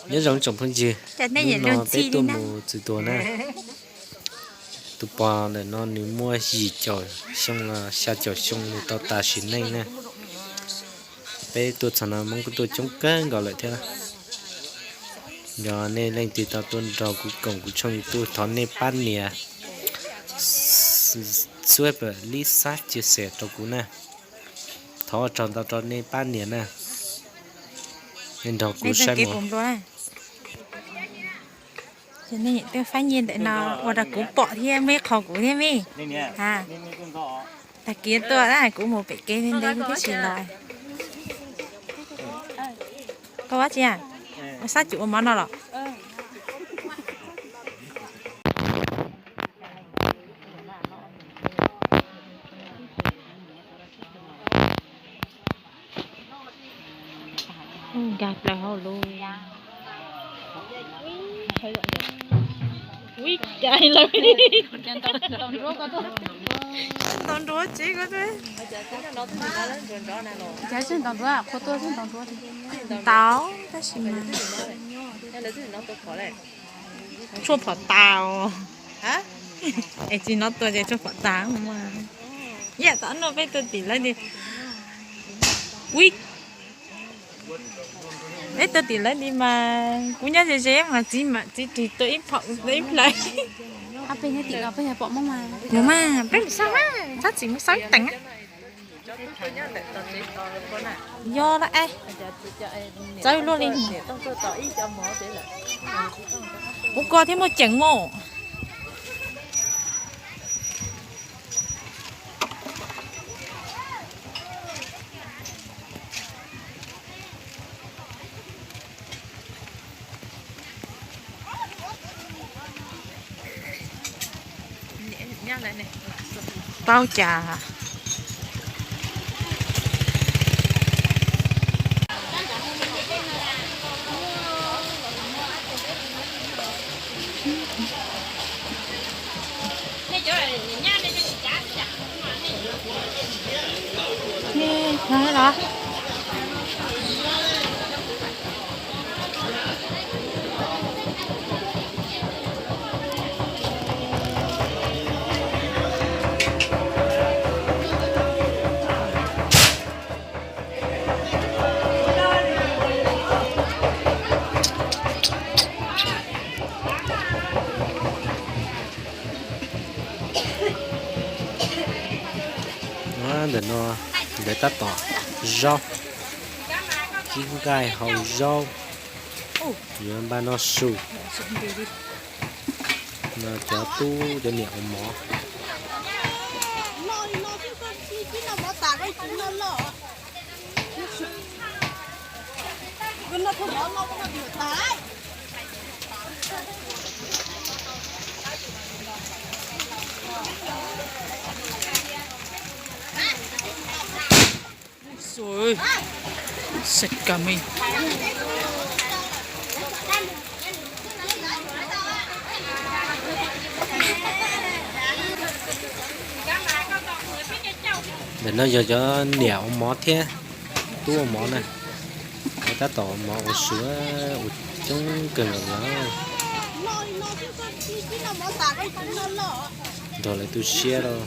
Nyob zoo tsoom phooj ywg, hnub no peb tuaj mus txwv tuag na. Tus pog ntawm no nws muaj yim caum xyoo los xya caum xyoo nws tau tas sim neej na. Peb tuaj txog no Hmoob kuj tuaj coob kawg nkaus lawm thiab. Yog nej leej twg tau tuaj nrog kuv koom kuv tshooj YouTube thov nej pab nias subscribe, like, share, chia sẻ rau kuv na. Thov ua tsaug ntau rau nej pab nias na. Nej nrog kuv saib mus. Twb faib nyiaj ntawm no ua rau kuv pom thiab muaj ib qho kuv thiab me. Tag kis tuaj kuv mus pem kev li ntawd kuv twb tsis los. Koj ua tsi a? Ua sab cum ua mov no los? Nkag plaws hauv lub. Ntaus nruab tsev ko. Cas tsis ntaus nruab, qhua tuaj tsis ntaus nruab. Ntaus tab sis mas tshuaj phom tas. Es tsis nov tua ces tshuaj phom tas. Ib yam tom no peb tuaj tim lawv di. Ui, peb tuaj tim lawv di mas kuv nyob ze ze mas txiv mam txiv ris tua ib phom tua ib plawv. Mus mas peb mus xauj mas txhob txwm mus xauj ib teem. Yog lawm es, txawb luaj li. Ua ko thiab muaj ceem mas. Paub cas. Ntawm no lawv tab tom zaub, kib nqaij hau zaub, yuav npaj noj su. No cov tub cov niam ua mov. Ntawm no yog cov niam ua mov thiab tub ua mov na. Tab tom ua mov ua su, ua coob kawg nkaus li. Nrog lawv tu siab lauj.